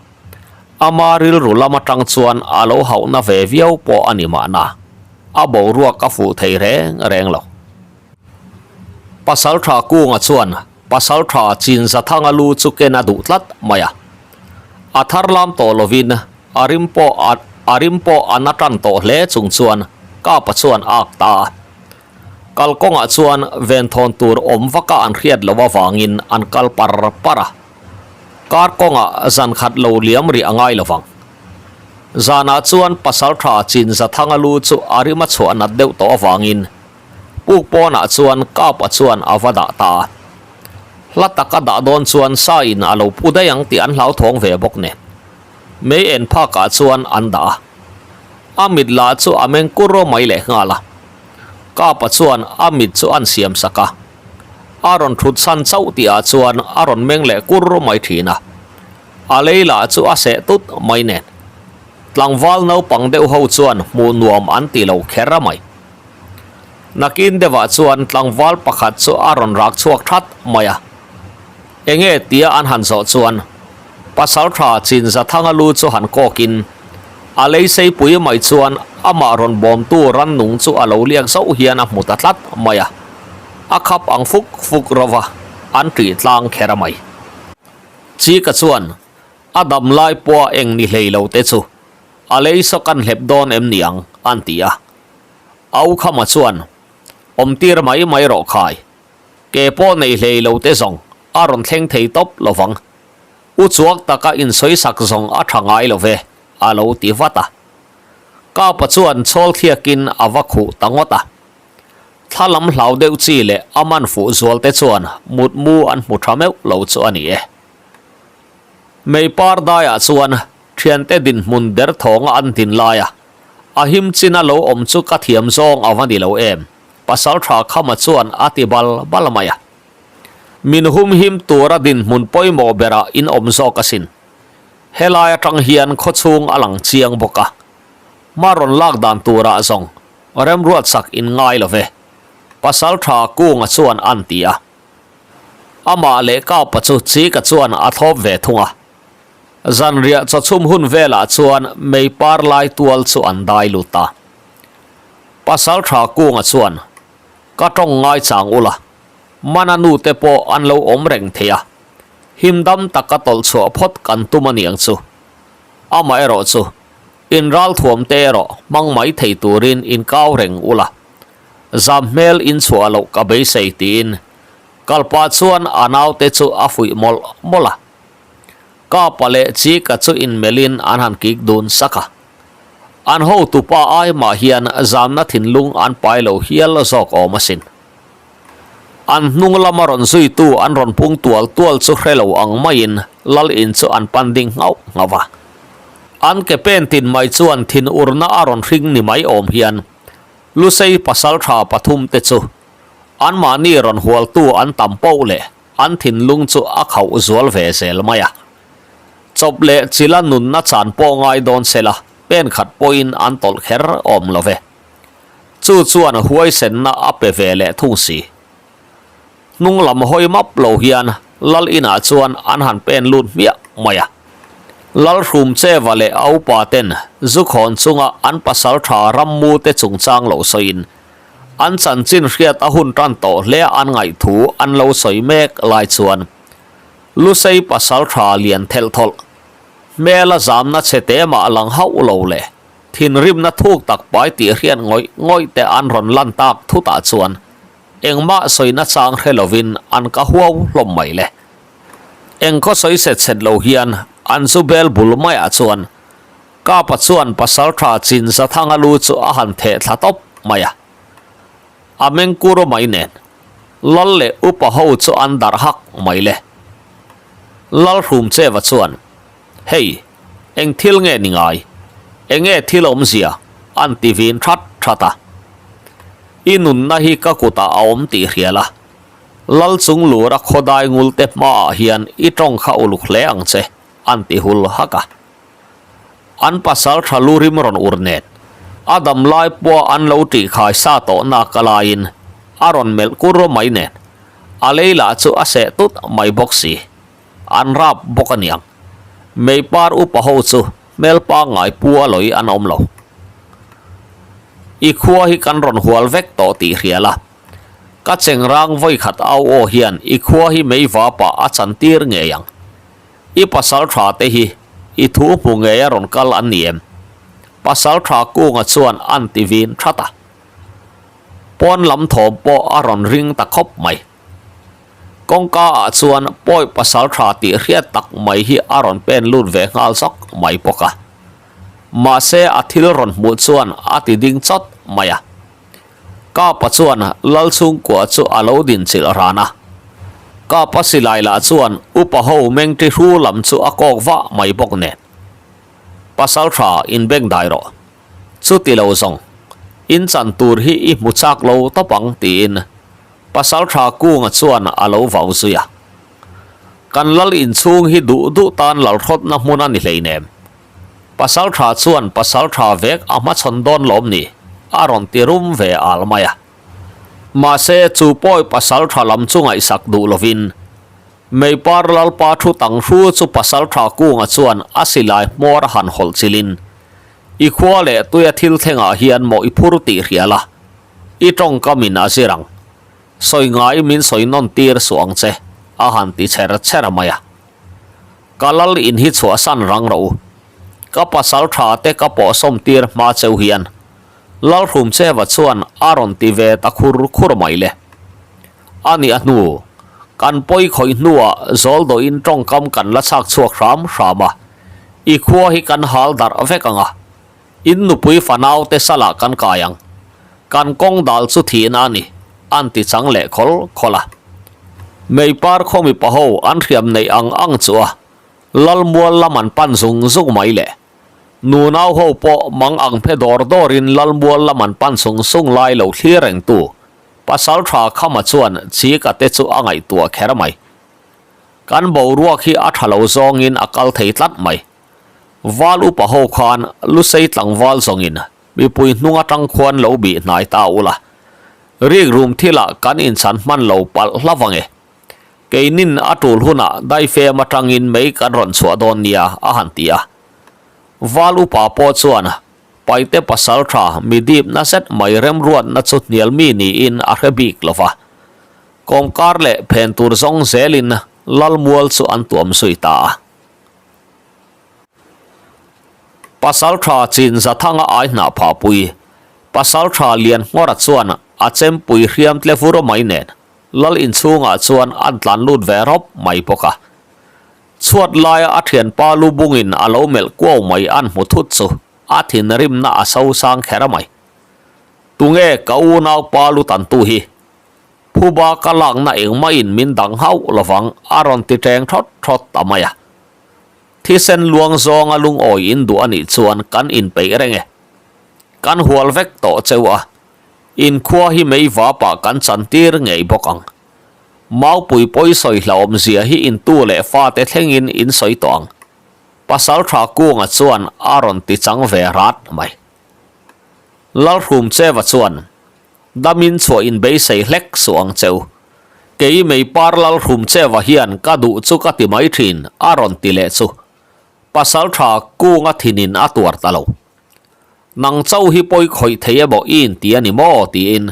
ama rilru lam atang chuan a lo hauhna ve viau pawh a ni mahna, a boruak a fuh thei reng reng lo. Pasal tha kunga chuan pasal tha Chinzathanga lu chu ken a duh tlat mai a, a thar lam tawh lovin a rim pawh a. A rim pawh a na tan tawh hle chung chuan Kapa chuan a ak ta a. Kalkawngah chuan venthawn tur awm vaka an hriat loh avangin an kal par par a. Kar kawngah zan khat lo liam rih a ngai lovang. Zanah chuan Pasaltha Chinzathanga lu chu a rim a chhuah nat deuh tawh avangin puk pawnah chuan Kapa chuan a va dah ta a. Hla taka dah dawn chuan sa in a lo pu daih ang tih an hlauthawng ve bawk nen. Mei en phakah chuan an dah a. A mit lah chu a meng kur mai leh nghal a. Kapa chuan a mit chu an siam sak a. A rawn thut chhan chauh tihah chuan a rawn meng leh kur mai thin a. A lei lah chu a seh tut mai nen. Tlangval naupang deuh ho chuan hmuh nuam an ti lo kher a mai. Nakin deuhah chuan tlangval pakhat chu a rawn rak chhuak that mai a. Enge tia an han zawh chuan Pasaltha Chinzathanga lu chu han kawkin a lei seipui mai chuan amah rawn bawmtu rannung chu a lo liak zauh hian a hmu ta tlat mai a, a khap ang fuk fuk ro va, an ṭih tlang kher a mai. Chika chuan a dam lai pawha eng ni hlei lo te chu a lei saw kan hlep dawn em ni ang an ti a. Aukhama chuan awmtir mai mai rawh khai. Ke pawh nei hlei lo te zawng a rawn thleng thei tawp lo vang. U chuak taka insawi sak zawng a tha ngai lo ve, a lo ti vat a. Kapa chuan chhawl thliakin a va khuh ta ngawt a. Thla lam hlau deuh chi leh a man fuh zual te chuan mutmu an hmu tha meuh lo chu a ni e. Mei par daiah chuan thiante dinhmun derthawnga an din laia a him china lo awm chu ka thiam zawng a va ni lo em. Pasaltha Khama chuan a ti bal bal mai a. Min humhim tura dinhmun pawimawh berah in awm zawk asin. Helai atang hian khawchhung a lang chiang bawk a. Hma rawn lak dan turah zawng remruatsak in ngai lo ve. Pasaltha Kunga chuan an ti a. Amah leh Kapa chu Chika chuan a thlawp ve thung a. Zanriah chawchhum hun velah chuan mei par lai tual chu an dai lut a. Pasal tha Kunga chuan, Ka tawng ngai chang ula, mana nu te pawh an lo awm reng thei a, him dam taka tawlh chhuah phawt kan tum a niang chu. Amaherawh chu, in ralthuam te erawh hmang mai thei turin in kau reng ula, zam hmel in chhuah loh ka beisei tiin kalpah chuan a naute chu a fuih mawlh mawlh a. Kapa leh Chika chu inmelhin an han kik dun sak a. An hotupa ai mah hian zamna thinlung an pai lo hial zawk awm asin. An hnung lama rawn zuitu an rawn pung tual tual chu hre lo ang maiin lal in chu an pan ding nghauh nghauh a. An ke pen tin mai chuan thin urna a rawn hring ni mai awm hian Lusei pasaltha pathum te chu anmahni rawn hualtu an tam poh leh an thinlung chu a khauh zual ve zel mai a. Chawp leh chila nunna chan pawh ngai dawn sela pen khat pawhin an tawlh kher awm lo ve. Chu chuan huaisenna a pe ve leh thung si. Hnung lam hawi map lo hian Lal inah chuan an han pen lut hmiah mai a. Lal Hrumcheva leh a upa ten zu khawn chunga an pasal tha rammu te chungchang lo sawiin an chanchin hriat a hun tan tawh hle an ngaih thu an lo sawi mek lai chuan Lusei pasal tha lian thelh thawlh, hmela zamna chhe te mah lang hauh lo leh thinrimna thuk tak pai tih hriat ngawih ngawih te an rawn lan tak thutah chuan engmah sawina chang hre lovin an ka huau hlawm mai le. Eng khaw sawi set set lo hian an zu bel bul maiah chuan Kapa chuan pasal tha Chinzathanga lu chu a han theh thla tawp mai a. A mengkur mai nen Lal leh upa ho chu an darh hak mai le. Lal Hrumcheva chuan, Hei, eng thil nge ni ngai? Enge thil awmzia? an ti vin that that a. I nunna hi ka kutah a awm tih hrial a. Lal chung lura khawdai ngulte hmaah hian i tawng kha uluk hle ang che, an ti hul hak a. An pasal tha lu rim rawn ur nen, a dam lai pawha an lo tih khai sa tawh nak a laiin a rawn melh kur mai nen, a lei lah chu a seh tut mai bawk si. An rap bawk a niang. Meipar upa ho chu hmel pangngai pu a lawi an awm lo. I khua hi kan rawn hual vek tawh tih hria la. Ka chengrang vawikhat au aw hian i khua hi meivapah a chantir ngei ang. I pasal tha te hi i thu hmu ngei a rawn kal an ni em? Pasalṭha Kunga chuan a'n ti vin that a. Pawn lam thawm pawh a rawn ring ta khawp mai. Kawngka ah chuan pawi pasalṭha tih hriat tak mai hi a rawn pen lut ve nghal zawk mai bawk a. Mahse a thil rawn hmuh chuan a ti ding chawt mai a. Kapa chuan Lalchhungkua chu a lo din chilh ran a. Kapa silai lah chuan upa ho meng ṭi hru lam chu a kawk vah mai bawk nen. Pasalṭha inbeng dai rawh. Chuti lo zawng, in chan tur hi i hmu chak lo tawp ang tiin Pasalṭha Kunga chuan a lo vau zui a. Kan lal inchhung hi duh duh tan lalhrawtna hmun a ni hleinem. Pasalṭha chuan pasalṭha vek a hmachhawn dawn lawm ni? a rawn ti rum ve al mai a. Mahse, chu pawi pasalṭha lam chu ngaihsak duh lovin Meipar Lalpa thu tang hru chu pasalṭha Kunga chuan a silai hmawr a han hawlh chilin, I khua leh tuia thil thlengah hian maw i phur tih hria la, i tawngkamin a zir ang. Sawi ngai min sawi nawn tir suh ang che, a han ti chher chher mai a. Ka lal in hi chhuahsan rang rawh u. Ka pasal tha te ka pawhsawm tir hma cheu hian Lalhrumcheva chuan a rawn ti ve ta khur khur mai le. A nih a hnu, kan pawi khawih hnuah zawldawhin tawngkam kan la chhak chhuak hram hram a, i khua hi kan hal darh vek ang a, in nupui fanau te salah kan kai ang. Kan kawng dal chu thihna a ni, an ti chang leh khawl khawl a. Meipar khaw mipa ho an hriam neih ang ang chu a Lalmual lam an pan zung zung mai le. Nunau ho pawh mang ang phe dawr dawrin Lalmual lam an pan sung sung lai lo thlir reng tu Pasal tha Khama chuan Chika te chu a ngaihtuah kher mai. Kan boruak hi a tha lo zawngin a kal thei tlat mai. Val upa ho khan Lusei tlangval zawngin mipui hnung atang khuan lo bih hnai ta ula. Rikrum thilah kan inchhan hman lo palh hla vang e. Keinin a tul hunah daifem atangin mei kan rawn chhuah dawn nia a han ti a. Val upa pawh chuan Paite pasal tha mi dip na zet mai remruatna chu hnial mi niin a hre bik lo va. Kawmkar leh phen tur zawng zelin Lalmual chu an tuam zui ta a. Pasal tha chin Zathanga ai hnah phahpui Pasal tha Lianhngawra chuan a chempui hriam tle vur mai nen Lal inchhungah chuan an tlan lut ve rawp mai bawk a. Chhuat laia a thianpa lu bungin a lo melh kuau mai an hmu thut chu a thinrimna a so sang kher mai. Tunge ka unaupa lu tantu hi? Phuba ka lakna engmahin min dang hauh lovang a rawn ti teng thawt thawt ta mai a. Thisen luang zawnga lungawi in duh a nih chuan kan inpeih reng e. Kan hual vek tawh cheu a, inkhua hi mei vapah kan chantir ngei bawk ang. Maupui pawi sawi hlauhawm zia hi intu leh fate thlengin in sawi tawh ang. Pasaltha Kunga chuan a rawn ti chang ve rat mai. Lalhrumcheva chuan, Damin chhuah in beisei hlek suh ang cheu. Kei Meipar Lalhrumcheva hian ka duh chu ka ti mai thin a rawn ti leh chu. Pasaltha Kunga thinin a tuar ta lo. Nang chauh hi pawi khawih thei emaw i inti a ni maw? tiin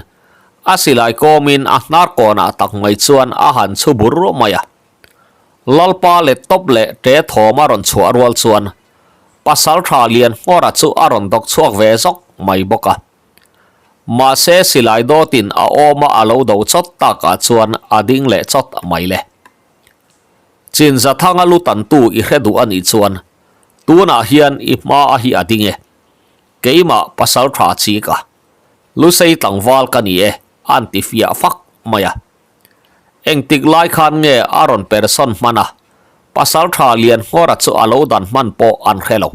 a silai kawmin a hnar kawnah tak mai chuan a han chhu bur mai a. Lalpa let tawp leh ṭe thawm a rawn chhuah rual chuan Pasalṭha Lianhngawra chu a rawn dawk chhuak ve zawk mai bawk a. Mahse silai dawtin a awma a lo do chawt takah chuan a ding leh chawt mai le. Chinzathanga lu tantu i hre duh a nih chuan Tunah hian i hma a hi a ding e. Keimah pasal tha chi ka. Lusei tlangval ka ni e, an ti fiah fak mai a. Engtik lai khan nge a rawn persawn hman a, pasal tha lian nghawra chu a lo dan hman pawh an hre lo.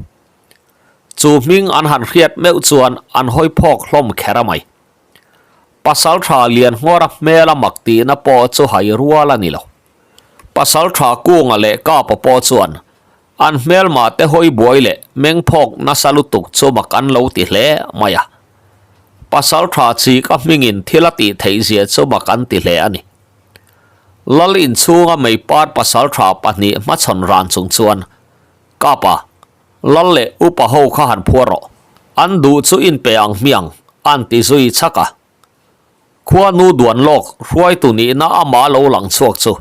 Chu hming an han hriat meuh chuan an hawi phawk hlawm kher a mai. Pasal tha lian nghawra hmela mak tihna pawh chu hai rual a ni lo. Pasal tha kunga leh kapa pawh chuan An hmelmah te hawi buai leh meng phawk nasa lutuk chu mak an lo ti hle mai a. Pasal tha chi ka hmingin thil a tih theih zia chu mak an ti hle a ni. Lal inchhunga meipar pasal tha pahnih hmachhawn ran chung chuan, Kapa, lal leh upa ho kha han phuar rawh. An duh chu inpe ang hmiang, an ti zui chak a. Khuanu duan lawk hruaitu nihna amah lo lang chhuak chu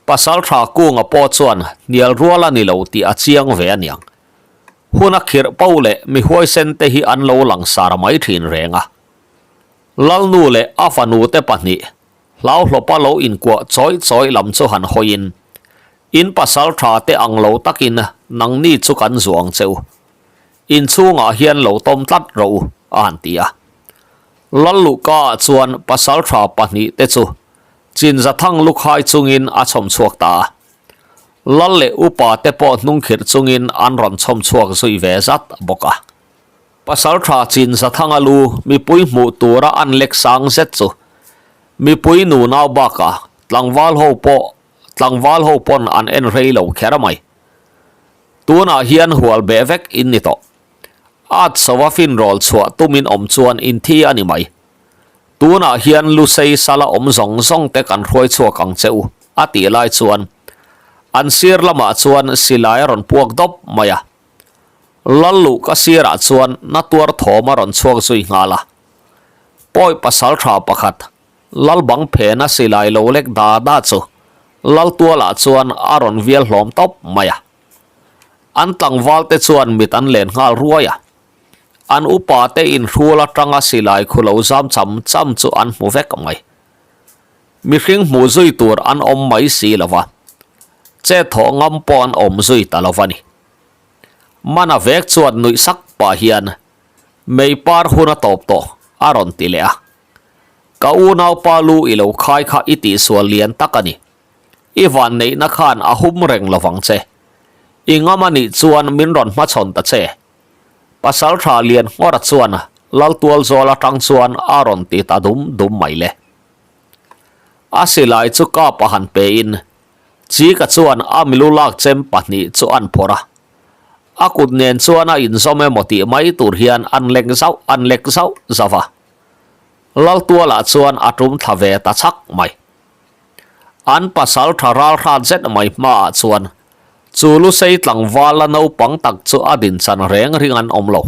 Pasaltha Kunga pawh chuan hnial rual a ni lo tih a chiang ve aniang. Hun a khirh po leh mi huaisen te hi an lo langsar mai thin reng a. Lalnu leh a fanu te pahnih hlauhlawpa lo inkuah chawih chawih lam chu han hawiin, In pasal tha te ang lo takin nangni chu kan zuang che u. Inchhungah hian lo tawm tlat rawh u, a han ti a. Lalluhka ah chuan pasal tha pahnih te chu Chinzathang lukhai chungin a chhawm chhuak ta a. Lal leh upa te pawh hnungkhirh chungin an rawn chhawm chhuak zui ve zat bawk a. Pasaltha Chinzathanga lu mipui hmuh tura an lek sang zet chu mipui nunau bakah tlangval ho pawh tlangval ho pawn an en rei lo kher mai. Tunah hian hual beh vek in ni tawh. At sova finrawl chhuah tumin awm chuan inthi a ni mai. Tunah hian Lusei sala awm zawng zawng te kan hruai chhuak ang che u, a tih lai chuan an sir lamah chuan silai a rawn puak dawp mai a. Lalluh ka sirah chuan na tuar thawm a rawn chhuak zui nghal a. Pawi pasal tha pakhat, Lalbang phena silai lo lek da da chu Laltualah chuan a rawn vial hlawm tawp mai a. An tlangval te chuan mit an len nghal ruai a. An upa te inhrul atanga silai khu lo zam cham cham chu an hmu vek mai. Mihring hmuh zui tur an awm mai si lo va, chet thawh ngam pawh an awm zui ta lo va ni. Mana vek chuan nuih sak pah hian mei par hun a tawp tawh a rawn ti leh a. Ka unaupa lu i lo khai kha i tihsual lian tak a ni. I vanneihna khan a hum reng lovang che. I ngam a nih chuan min rawn hmachhawn ta che. Pasal tha lian nghawra chuan Laltual zawl atang chuan a rawn ti ta dum dum mai le. A silai chu kap a han pe in Chika chuan a milu lak chem pahnih chu an phawrh a. A kut nen chuan a inzawm emaw tih mai tur hian an lek zauh an lek zauh zauh a. Laltualah chuan a tum thla ve ta chhak mai. An pasal tha ral hrat zet mai hmaah chuan chu Lusei tlangval la naupang tak chu a dinchan reng ring an awm lo.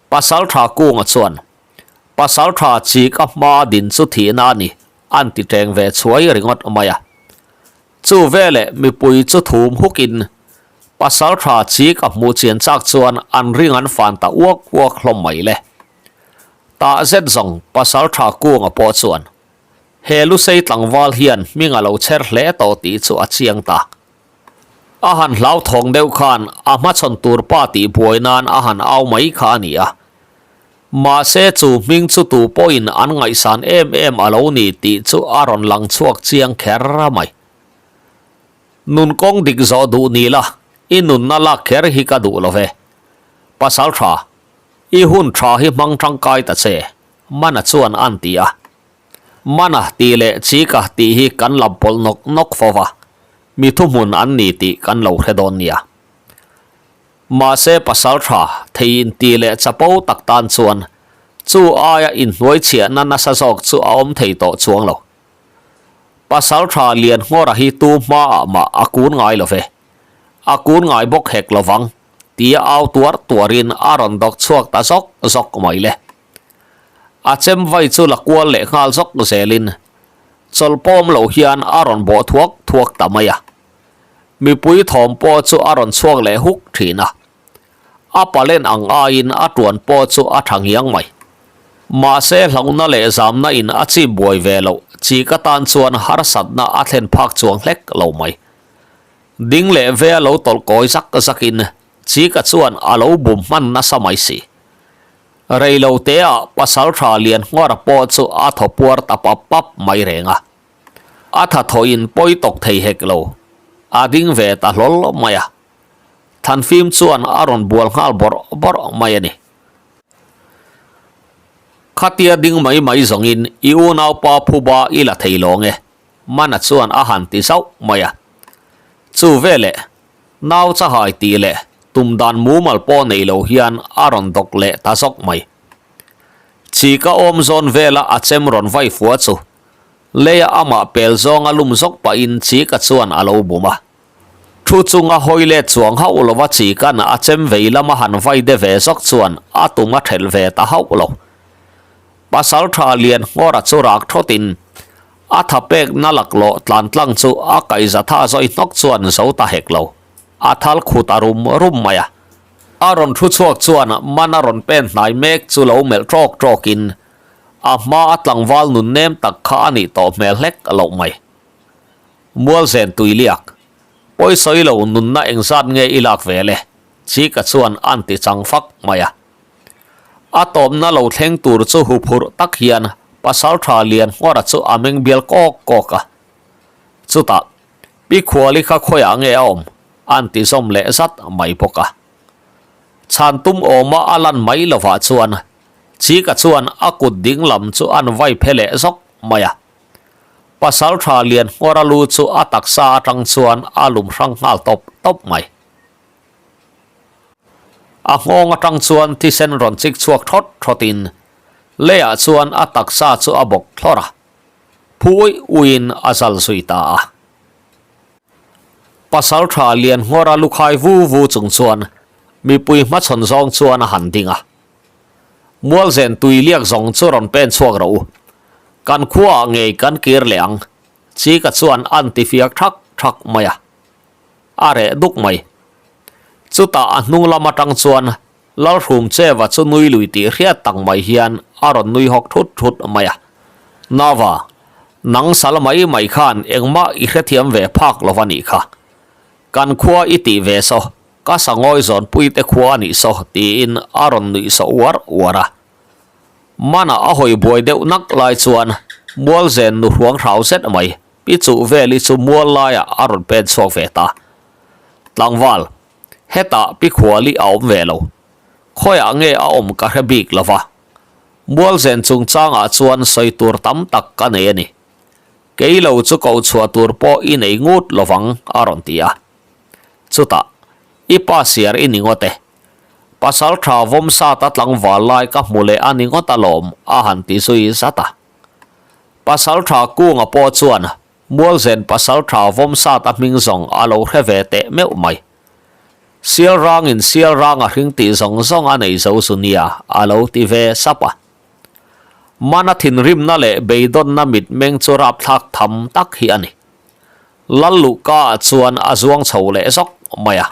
Pasal tha Kunga chuan, Pasal tha chik a hmaa din chu thihna a ni, an ti teng ve chhuai ringawt mai a. Chu veleh mipui chu thum hukin pasal tha chik a hmuh chian chak chuan an ring an fan ta uak uak hlawm mai le. Tah zet zawng pasal tha Kunga pawh chuan He Lusei tlangval hian hming a lo chher hle tawh tih chu a chiang ta. A han hlauthawng deuh khan a hmachhawn tur pa tih buai nan a han au mai kha a ni a. Mahse chu hming chu tu pawhin an ngaihsan em em a lo ni tih chu a rawn lang chhuak chiang kher mai. Nun kawng dik zawh duh ni la, i nunna lak kher hi ka duh lo ve. Pasal tha, i hun tha hi hmang tangkai ta che, Mana chuan an ti a. Mana tih leh Chika tih hi kan lam pawlh nawk nawk fo va, mi thuhmun an ni tih kan lo hre dawn nia. Mahse pasal tha thei inti leh chapo tak tan chuan chu aia inhnuai chhiahna nasa zawk chu a awm thei tawh chuang lo. Pasal tha lian nghawra hi tu hmaah mah a kun ngai lo ve. A kun ngai bawk hek lovang tia au tuar tuarin a rawn dawk chhuak ta zawk zawk mai le. A chem vai chu la kual leh nghal zawk zelin chawlh pawm lo hian a rawn bawh thuak thuak ta mai a. Mipui thawm pawh chu a rawn chhuak leh huk thin a. A palen ang aiin a tuan pawh chu a tha ngiang mai. Mahse hlauhna leh zamna in a chip buai ve loh chi ka tan chuan harsatna a thlen phak chuang hlek lo mai. Ding leh ve a lo tawlh kawi zak zakin Chika chuan a lo bum hman nasa mai si. Rei lo teah pasal tha lian nghawr pawh chu a thaw puar ta pap pap mai reng a. A tha thawhin pawi tawk thei hek lo. A ding ve ta hlawl mai a. Thanfim chuan a rawn bual nghal bawrh bawrh mai a ni. Khatia ding mai mai zawngin i unaupa phuba i la thei lawng e, Mana chuan a han ti zauh mai a. Chu veleh Nau chahai tih leh tum dan mumal pawh nei lo hian a rawn dawk leh ta zawk mai. Chika awm zawn vela a chem rawn vai fua chu leia amah pel zawnga lum zawk pahin Chika chuan a lo bum a. Thu chunga hawi let chuang hauh lova Chika'n a chem vei lama han vai de ve zawk chuan a tum a thelh ve ta hauh lo. Pasal tha lian nghawra chu rak thawtin A tha pek na laklawh tlan tlang chu a kaihza tha zawi hnawk chuan zo ta hek lo. A thal khut a rum rum mai a. A rawn thu chhuak chuan man a rawn pen hnai mek chu lo melh tawk tawkin a hma a tlangval nun nem tak kha a nih tawh hmel hlek loh mai. Mualzen tuiliak, pawisawi lo nunna engzat nge i lak ve le? Chika chuan a'n ti chang fak mai a. A tawpna lo thleng tur chu huphurh tak hian Pasaltha Lianngawra chu a meng bial kawk kawk a. Chutah, Pi Khuali kha khawiah nge a awm? A'n ti zawm leh zat mai bawk a. Chhan tum awma a lan mai lovah chuan Chika chuan a kut ding lam chu a'n vai phe leh zawk mai a. Pasaltha Lianngawra lu chu a taksa atang chuan a lum hrang nghal tawp tawp mai. A nghawng atang chuan thisen rawn chik chhuak thawt thawtin leiah chuan a taksa chu a bawk thlawr a, phu uih uihin a zal zui ta a. Pasaltha Lianngawra lukhai vu vu chung chuan mipui hmachhawn zawng chuan a han ding a. Mualzen tui liak zawng chu rawn pen chhuak rawh u. Kan khuaah ngei kan kir leh ang, Chika chuan a'n tifiak thak thak mai a. A reh duk mai. Chutah a hnung lam atang chuan Lalhrumcheva chu nui lui tih hriat tak mai hian a rawn nui hawk thut thut mai a. Nava, nang sal mai mai khan engmah i hrethiam ve phak lo va nih kha. Kan khua i tih ve saw, ka sangawi zawnpui te khua a nih saw tiin a rawn nuih saw uar uar a. Mana a hawi buai deuh nak lai chuan Mualzen nu hruang hrau zet mai Pi chuh vel hi chu mual laiah a rawn pen chhuak ve ta. Tlangval, hetah Pi Khuali a awm ve lo. Khawiah nge a awm ka hre bik lo va. Mualzen chungchangah chuan sawi tur tam tak ka nei a ni. Kei lo chu koh chhuah tur pawh i nei ngut lo vang a rawn ti a. Chutah, i pa siar i ni ngawt e. Pasal tha vawm sata tlangval lai ka hmu leh a ni ngawt alawm a han ti zui zat a. Pasaltha Kunga pawh chuan Mualzen Pasaltha Vawmsata hming zawng a lo hre ve teh meuh mai. Sial rangin sial ranga hring tih zawng zawng a nei zo zu nia a lo ti ve sap a. Mana thinrimna leh beidawnna mitmeng chu rapthlak tham tak hi a ni. Lalluhka ah chuan a zuang chho leh zawk mai a.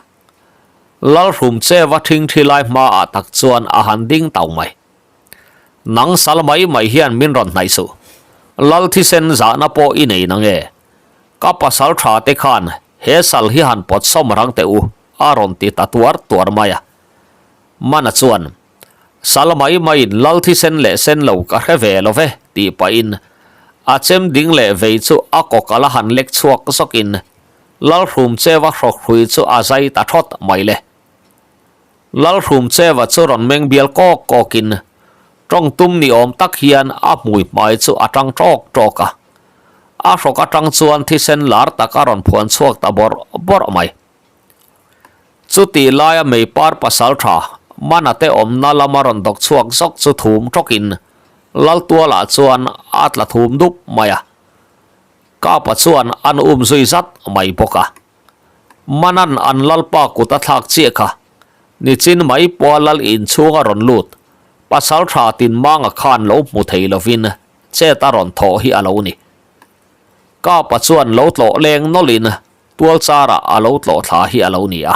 Lalhrumcheva thingthi lai hmaah tak chuan a han ding tau mai. Nang sal mai mai hian min rawn hnaih suh. Lal thisen zahna pawh i nei nange? Ka pasal tha te khan he sal hi han pawt sawm rang teh u, a rawn ti ta tuar tuar mai a. Mana chuan, Sal mai maiin lal thisen leh sen lo ka hre ve lo ve, tih pahin a chem ding leh vei chu a kawk ala han lek chhuak zawkin Lalhrumcheva hrawkhrui chu a zai ta thawt mai le. Lalhrumcheva chu rawn meng bial kawk kawkin tawng tum ni awm tak hian a hmui hmai chu a tang tawk tawk a. A hrawk atang chuan thisen lar tak a rawn phuan chhuak ta bawrh bawrh mai. Chutih laia meipar pasal tha Mana te awmna lama rawn dawk chhuak zawk chu thum tawkin Laltualah chuan a tla thum dup mai a. Kapa chuan an um zui zat mai bawk a. Manan an lalpa kut a thlak chiah kha. Nichin mai pawha lal inchhung a rawn lut. Pasal tha Tinmanga khan lo hmu thei lovin chet a rawn thawh hi a lo ni. Kapa chuan lo tlawh leng nawlhin tual charah a lo tlawh thla hi a lo ni a.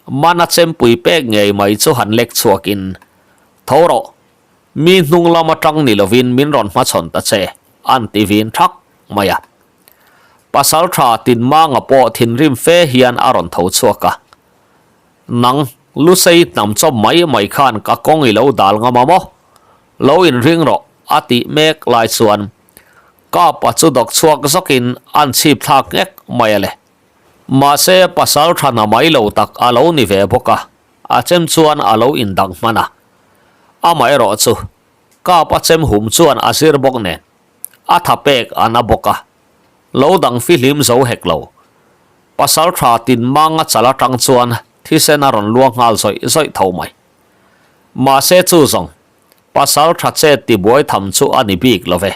Mana chempui pek ngei mai chu han lek chhuakin, Tho rawh, mi hnung lam atang ni lovin min rawn hmachhawn ta che, an ti vin thak mai a. Pasal tha Tinmanga pawh thinrim fe hian a rawn tho chhuak a. Nang, Lusei hnam chawp mai mai khan ka kawng i lo dal ngam a maw? Lo inring rawh, a tih mek lai chuan Kapa chu dawk chhuak zawkin an chhip thlak nghek mai a le. Mahse, pasal tha hna mai lo tak a lo ni ve bawk a, a chem chuan a lo indang hman a. Amaherawh chu, Kapa chem hum chuan a zir bawk nen, A tha pek a na bawk a, lo dang fihlim zo hek lo. Pasal tha tin manga chal atang chuan thisen a rawn luang nghal zawih zawih tho mai. Mahse chu zawng, pasal tha chet tibuai tham chu a ni bik lo ve.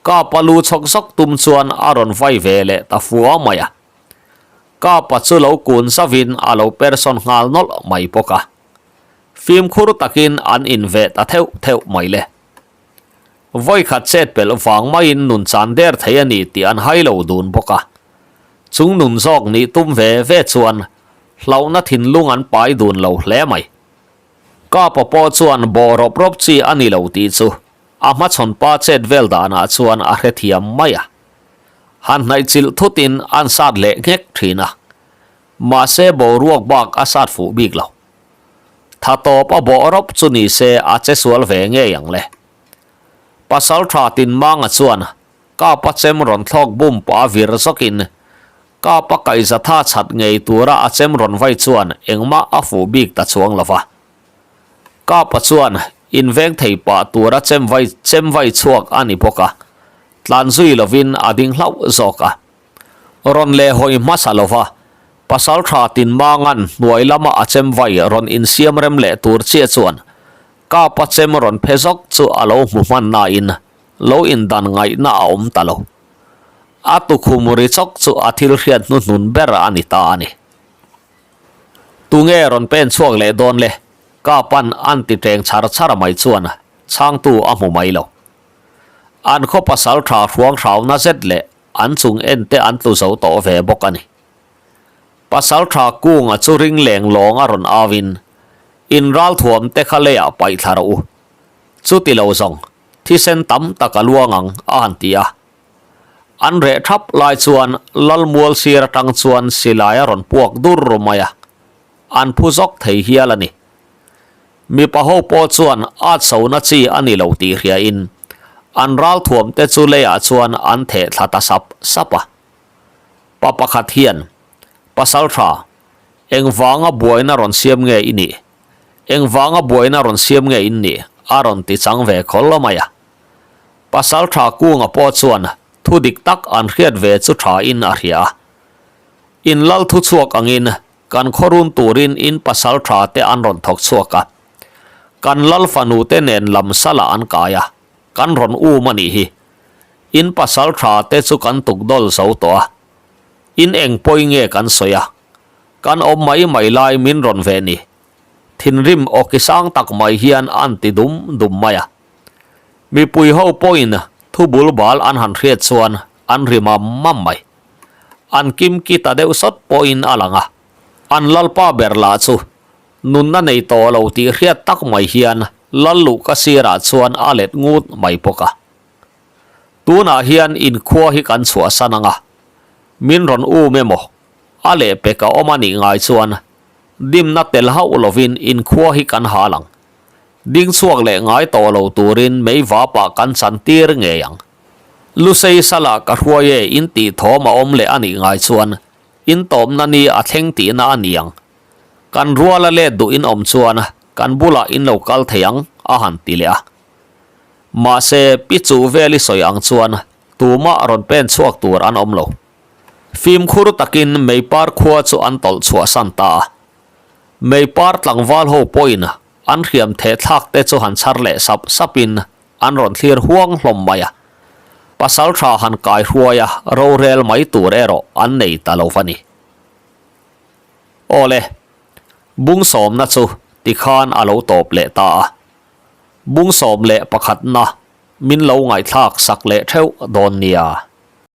Kapa lu chhawk zawk tum chuan a rawn vai ve leh ta fua mai a. Kapa chu lo kun zavin a lo persawn nghal nawlh mai bawk a. Fimkhur takin an inveh ta theuh theuh mai le. Vawikhat chet pelh vang maiin nun chan der thei a ni tih an hai lo dun bawk a. Chung nun zawk nih tum ve ve chuan Hlauhna thinlung an pai dun lo hle mai. Kapa pawh chuan bawh rawp rawp chi a ni lo tih chu a hmachhawn pa chet vel danah chuan a hrethiam mai a. Han hnaih chilh thutin an sat leh nghek thin a. Mahse boruak bak a sat fuh bik lo. Tha tawp a bawh rawp chu ni se a che sual ve ngei ang le. Pasal tha Tinmanga chuan Kapa chem rawn thlawk bum pah vir zawkin Kapa kaihza tha chhat ngei tura a chem rawn vai chuan engmah a fuh bik ta chuang lo va. Kapa chuan inveng thei pah tura chem vai chem vai chhuak a ni bawk a, tlan zui lovin a ding hlauh zawk a. Rawn leh hawi hmasa lo va, pasal tha Tinmanga'n hnuai lama a chem vai rawn insiam rem leh tur chiah chuan Kapa chem rawn phe zawk chu a lo hmu hman nain lo indan ngaihna a awm ta lo. A tukhum ri chawk chu a thil hriat hnuhnun ber a ni ta a ni. Tunge rawn pen chhuak leh dawn le? Ka pan an ti teng chhar chhar mai chuan chhangtu a hmu mai lo. An khaw pasal tha hruang hrauna zet leh an chung en te an tlu zo tawh ve bawk a ni. Pasal tha kunga chu ring leng lawng a rawn au in, In ralthuam te kha leiah paih thla rawh u. Chuti lo zawng, thisen tam tak a luang ang a han ti a. An reh thap lai chuan Lalmual sir atang chuan silai a rawn puak dur mai a, an phu zawk thei hial a ni. Mipa ho pawh chuan at sona chi a ni lo tih hriain an ralthuam te chu leiah chuan an theh thla ta sap sap a. Pa pakhat hian, Pasaltha, engvanga buaina rawn siam nge i nih? Engvanga buaina rawn siam nge in nih? a rawn ti chang ve khawl mai a. Pasal tha kunga pawh chuan thu dik tak an hriat ve chu tha in a hria a. In lal thu chhuak angin kan khaw run turin in pasal tha te an rawn thawk chhuak a. Kan lal fanu te nen lam salah an kai a, kan rawn um a nih hi. In pasal tha te chu kan tuk dawl zo tawh a. In eng pawi nge kan sawi a? Kan awm mai mai lai min rawn ve ni. Thinrim awki sang tak mai hian an ti dum dum mai a. Mipui ho pawhin thu bul bal an han hriat chuan an ri mam mam mai. An kim ki ta deuh sawt pawhin a lang a. An lalpa ber lah chu nunna nei tawh lo tih hriat tak mai hian lal luhka sirah chuan a let ngut mai bawk a. Tunah hian inkhua hi kan chhuahsan ang a, min rawn um emaw a lehpek a awm a nih ngai chuan dimna tel hauh lovin inkhua hi kan hal ang. Ding chhuak leh ngai tawh lo turin mei vapah kan chan tir ngei ang. Lusei salah ka hruai e in tih thawm a awm leh a nih ngai chuan in tawpna ni a thleng tihna a ni ang. Kan ruala let duh in awm chuan kan bulah in lo kal thei ang a han ti leh a. Mahse pi chuh vel i sawi ang chuan tumah rawn pen chhuak tur an awm lo. Fimkhur takin meipar khua chu an tawlh chhuahsan ta a. Meipar tlangval ho pawhin an hriam theh thlak te chu han chhar leh sap sapin an rawn thlir huang hlawm mai a. Pasal tha han kai hruai a rorel mai tur erawh an nei ta lo va ni. Awle, bung sawmna chu tikhan a lo tawp leh ta a. Bung 11 na min lo ngaihthlak sak leh theuh dawn nia.